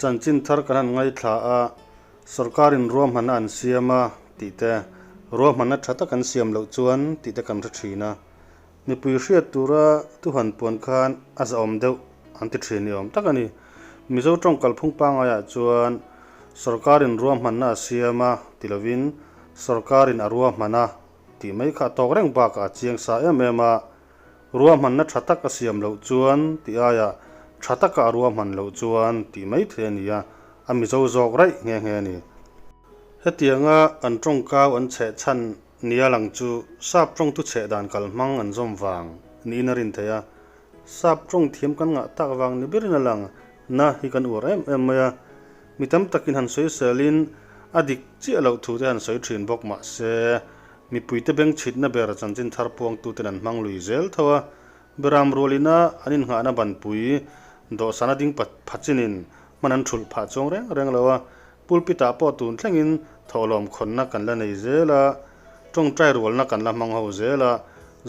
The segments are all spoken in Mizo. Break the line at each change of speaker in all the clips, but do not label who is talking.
Chanchin thar kan han ngaithla a, sorkarin ruahmanna an siam a tih te, ruahmanna tha tak an siam loh chuan tih te kan hre thin a. Mipui hriat tura thu han puan khan a zahawm deuh an ti thin ni awm tak a ni. Mizo tawng kalphung pangaiah chuan sorkarin ruahmanna a siam a ti lovin sorkarin a ruahman a tih mai kha a tawk reng bakah a chiang sa em em a. Ruahmanna tha tak a siam loh chuan tih aiah tha taka a ruahman loh chuan tih mai thei a ni a, a Mizo zawk raih nghe nghe a ni. Hetianga an tawngkau an chheh chhan nia lang chu sap tawng thu chheh dan kal hmang an zawm vang niin a rin theih a, sap tawng thiam kan ngah tak vang ni berin a lang na hi kan uar em em mai a, mi tam takin han sawiselin a dik chiah loh thu te han sawi thin bawk mah se Mipuite bengchhitna ber chanchin thar puangtuten an hmang lui zel tho a, Beram rualina an innghahna banpui dawhsana ding phachinin hman an thulh phah chuang reng reng lo a, pulpit-ah pawh tun thlengin thawhlawm khawnna kan la nei zel a, tawngtai rualna kan la hmang ho zel a,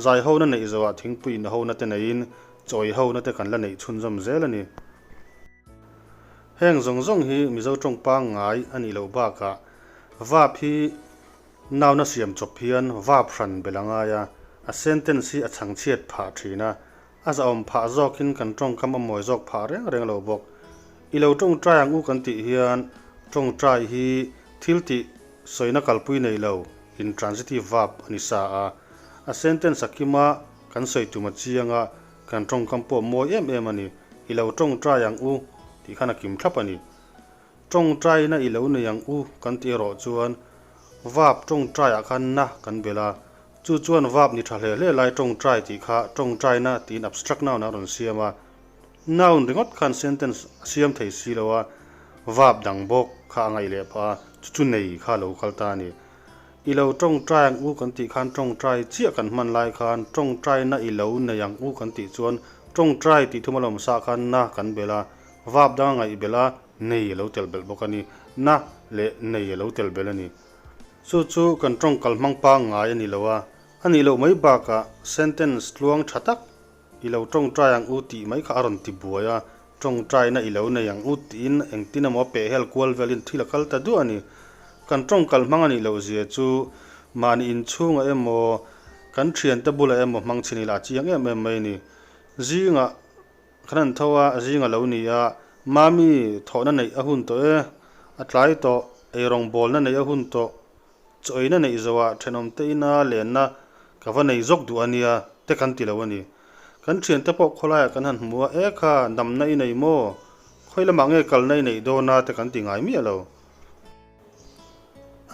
zai hona neih zawhah thingpui in hona te neiin chawi hona te kan la neih chhunzawm zel a ni. Heng zawng zawng hi Mizo tawng pangngai a nih loh bakah vap hi Nauna siam chawp hian vap hran belh a ngai a, a sentence hi a chhangchhiat phah thin a, a zahawm phah zawkin kan tawngkam a mawi zawk phah reng reng lo bawk. I lo tawngtai ang u kan tih hian tawngtai hi thil tih sawina kalpui nei lo intransitive verb a ni sa a, a sentence a kima kan sawi tum a chiang a, kan tawngkam pawh mawi em em a ni. I lo tawngtai ang u tih khan a kim thlap a ni. Tawngtaina i lo nei ang u kan tih erawh chuan vap tawngtaiah khan na kan belh a, chu chuan vap ni tha hle hle lai tawngtai tih kha tawngtaina tiin abstract noun a rawn siam a, noun ringawt khan sentence a siam thei si lo a, vap dang bawk kha a ngaih leh phah a, chu chu nei kha a lo kal ta a ni. I lo tawngtai ang u kan tih khan tawngtai chiah kan hman lai khan tawngtaina i lo nei ang u kan tih chuan tawngtai tih thum a lawmsa khan na kan belh a, vap dang a ngaih belh a, nei a lo tel belh bawk a ni. Na leh nei a lo tel belh a ni. Chu chu kan tawng kal hmang pangngai a ni lo a, a nih loh mai bakah sentence tluang tha tak i lo tawngtai ang u tih mai kha a rawn ti buai a, tawngtaina i lo nei ang u tiin engtin emaw a peh hel kual velin thil a kal ta duah a ni. Kan tawng kal hmang a nih loh zia chu mahni inchhungah emaw kan thiante bulah emaw hmang chhin ila a chiang em em mai a ni. Zingah Kan han tho a, zing a lo ni a, Mami, thawhna neih a hun tawh e, a tlai tawh, eirawng bawlna neih a hun tawh, chaw eina neih zawhah thenawmte ina lenna ka va nei zawk duh a nia, te kan ti lo a ni. Kan thiante pawh khawlaiah kan han hmu a, E kha, damna i nei maw? Khawi lamah nge kalna i neih dawn a? te kan ti ngai miah lo.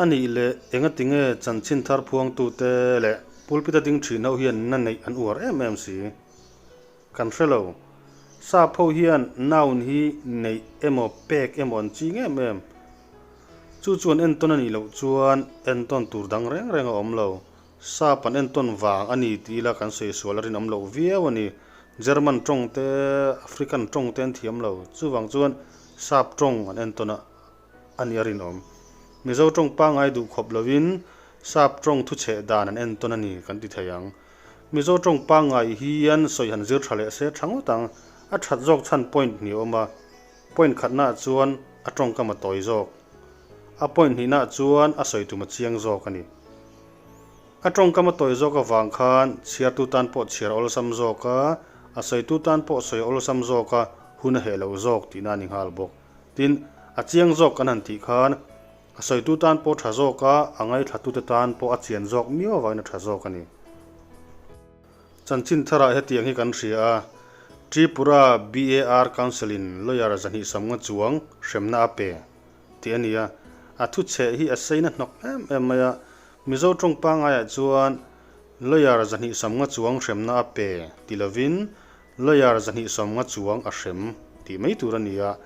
A nih leh engatinge chanchin thar phuangtute leh pulpit a ding thin ho hian na neih an uar em em si? Kan hre lo. Sap ho hian noun hi neih emaw pek emaw an ching em em. Chu chuan entawn a nih loh chuan entawn tur dang reng reng a awm lo. Sap an entawn vang a ni tih ila kan sawi sual a rinawm loh viau a ni. German tawng te, African tawng te an thiam lo. Chuvang chuan sap tawng an entawn a a nih a rinawm. Mizo tawng pangngai duh khawp lovin sap tawng thuchheh dan an entawn a ni kan ti thei ang. Mizo tawng pangngai hian sawi han zir tha leh se tha ngawt ang. A that zawk chhan point hnih a awm a, point khatnaah chuan a tawngkam a tawi zawk. A point hnihnaah chuan a sawi tum a chiang zawk a ni. A tawngkam a tawi zawk avang khan chhiartu tan pawh chhiar a awlsam zawk a, a sawitu tan pawh sawi a awlsam zawk a, hun a heh lo zawk tihna a ni nghal bawk. Tin, a chiang zawk kan han tih khan A sawitu tan pawh tha zawk a, a ngaithlatute tan pawh a chian zawk miau avangin a tha zawk a ni. Chanchin tharah hetiang hi kan hria a, Tripura BAR Council-in lawyer 250 chuang hremna a pe tih a ni a, a thuchheh hi a seina hnawk em em mai a, Mizo tawng pangaiah chuan lawyer 250 chuang hremna a pe ti lovin Lawyer 250 chuang a hrem tih mai tur a ni a,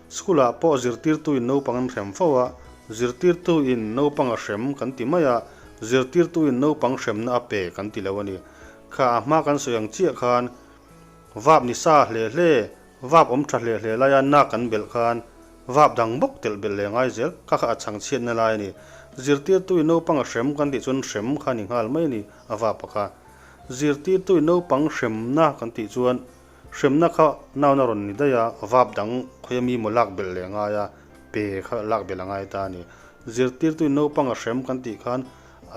school ah pawh zirtirtu in naupang an hrem fo a, zirtirtu in naupang a hrem kan ti mai a, zirtirtu in naupang hremna a pe kan ti lo a ni. Kha a hma kan sawi ang chiah khan vap ni sa hle hle, vap awm tha hle hle laia na kan belh khan vap dang bawk telh belh leh ngai zel, kha kha a chhang chhiatna lai a ni. Zirtirtu in naupang a hrem kan tih chuan hrem kha a ni nghal mai a ni a vap a kha. Zirtirtu in naupang hremna kan tih chuan Hremna kha noun a rawn ni daih a, verb dang khawia mi maw lak belh leh a ngai a, pe kha lak belh a ngai ta a ni. Zirtirtuin naupang a hrem kan tih khan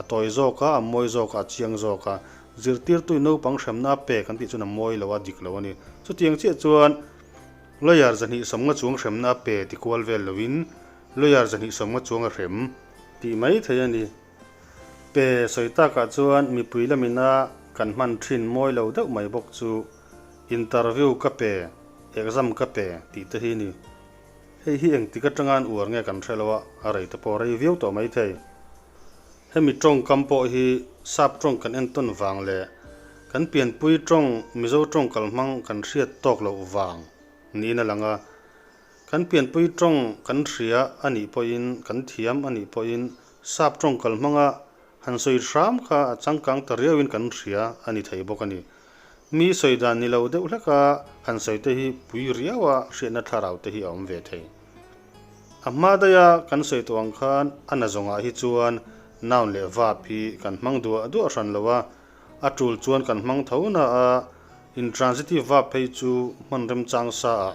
a tawi zawk a, a mawi zawk a, a chiang zawk a. Zirtirtuin naupang hremna a pe kan tih chuan a mawi lo a, dik lo a ni. Chutiang chiah chuan lawyer 250 chuang hremna a pe ti kual vel loin lawyer 250 chuang a hrem tih mai thei a ni. Pe sawi takah chuan mipui lamina kan hman thin mawi lo deuh mai bawk chu interview ka pe, exam ka pe tih te hi ni. Hei hi engtik atanga an uar nge kan hre lo a, a rei te pawh rei viau tawh mai thei. Hemi tawngkam pawh hi sap tawng kan entawn vang leh kan pianpui tawng Mizo tawng kalhmang kan hriat tawk loh vang niin a lang a. Kan pianpui tawng kan hria a nih pawhin, kan thiam a nih pawhin sap tawng kalhmanga han sawi hram kha a changkang ta riauin kan hria a ni thei bawk a ni. Mi sawi dan ni lo deuh hleka han sawi te hi pui riaua hriatna thlarau te hi a awm ve thei. A hma daiha kan sawi tawh ang khan a na zawngah hi chuan noun leh verb hi kan hmang duah duah hran lo a, a tul chuan kan hmang tho na a, intransitive verb phei chu hman remchang sa ah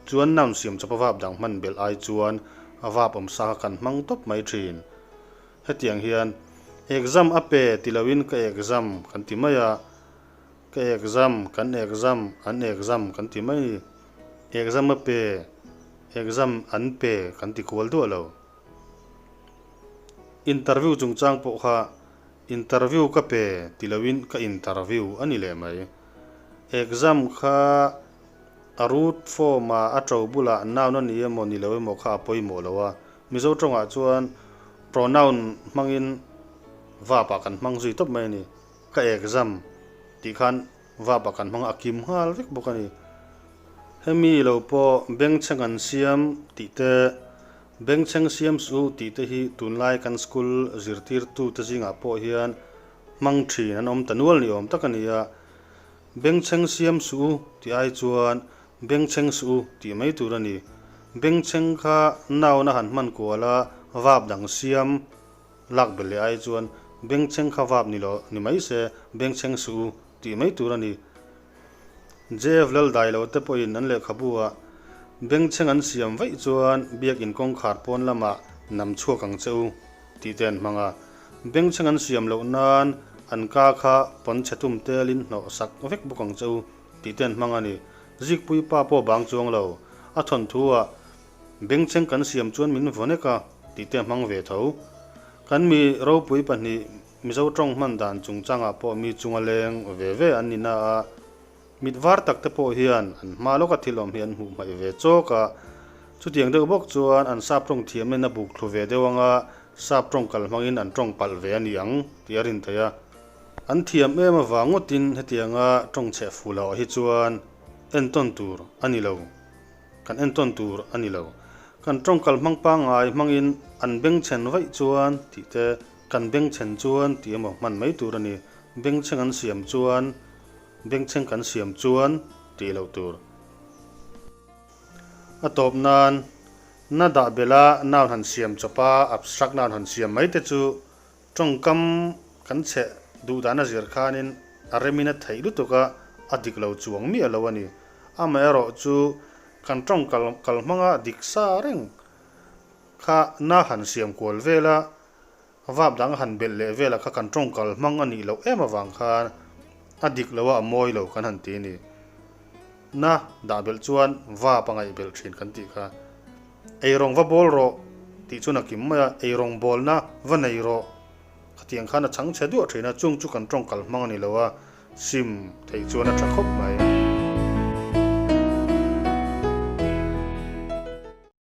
chuan noun siam chawpa verb dang hman belh ai chuan a verb awm sa kha kan hmang tawp mai thin. Hetiang hian exam a pe ti loin ka exam kan ti mai a, ka exam, kan exam, an exam kan ti mai ni. Exam a pe, exam an pe kan ti kual duah lo. Interview chungchang pawh kha interview ka pe ti loin ka interview a ni leh mai. Exam kha a root form a a to bulah noun a ni emaw ni lo emaw kha a pawimawh lo a, Mizo tawngah chuan pronoun hmangin verb ah kan hmang zui tawp mai a ni. Ka exam tih khan verb ah kan hmang a, a kim nghal vek bawk a ni. Hemi lo pawh bengchheng an siam tih te, bengchheng siam suh tih te hi tunlai kan school zirtirtute zingah pawh hian hmang thin an awm ta nual ni awm tak a ni a. Bengchheng siam suh u tih ai chuan bengchheng suh u tih mai tur a ni. Bengchheng kha noun a han hman kual a, verb dang siam lak belh leh ai chuan bengchheng kha verb ni lo ni mai se bengchheng suh u tih mai tur a ni. JF Laldai lo te pawhin an lehkhabu ah bengchheng an siam vaih chuan biakin kawngkhar pawn lamah nam chhuak ang che u tih te an hmang a. Bengchheng an siam loh nan an ka kha pawn chhe tum telin hnawh sak vek bawk ang che u tih te an hmang a ni. Zikpui pa pawh bang chuang lo. A thawnthu ah bengchheng kan siam chuan min vaw nek a tih te a hmang ve tho. Kan mi ropui pahnih Mizo tawng hman dan chungchangah pawh mi chunga leng ve ve an ni na a, mit var tak te pawh hian an hma lawka thil awm hi an hmuh hmaih ve chawk a. Chutiang deuh bawk chuan an sap tawng thiamna in a buk thlu ve deuh anga sap tawng kal hmangin an tawng palh ve a ni ang tih a rin theih a. An thiam em avang ngawtin hetianga tawng chheh fuh loh ah hi chuan entawn tur a ni lo. Kan entawn tur a ni lo. Kan tawng kal hmang pangngai hmangin an bengchhen vaih chuan tih te, kan bengchhen chuan tih emaw hman mai tur a ni. Bengchheng an siam chuan, bengchheng kan siam chuan tih loh tur. A tawp nan, na dah bela noun han siam chawp a, abstract noun han siam mai te chu tawngkam kan chheh duh dan a zir khanin a remin a theih lutuk a, a dik lo chuang miah lo a ni. Amaherawh chu kan tawng kal kal hmanga dik sa reng kha na han siam kual vel a, Vap dang han belh leh velah kha kan tawngkal hmang a nih loh em avang khan a dik lo a, a mawi lo kan han ti a ni. Na dah belh chuan vap a ngaih belh thin kan tih kha. Eirawng va bawl rawh tih chuan a kim mai a, eirawng bawlna va nei rawh khatiang khan a chhang chhe duah thin a, chung chu kan tawngkal hmang a ni lo a, sim theih chuan a tha khawp mai.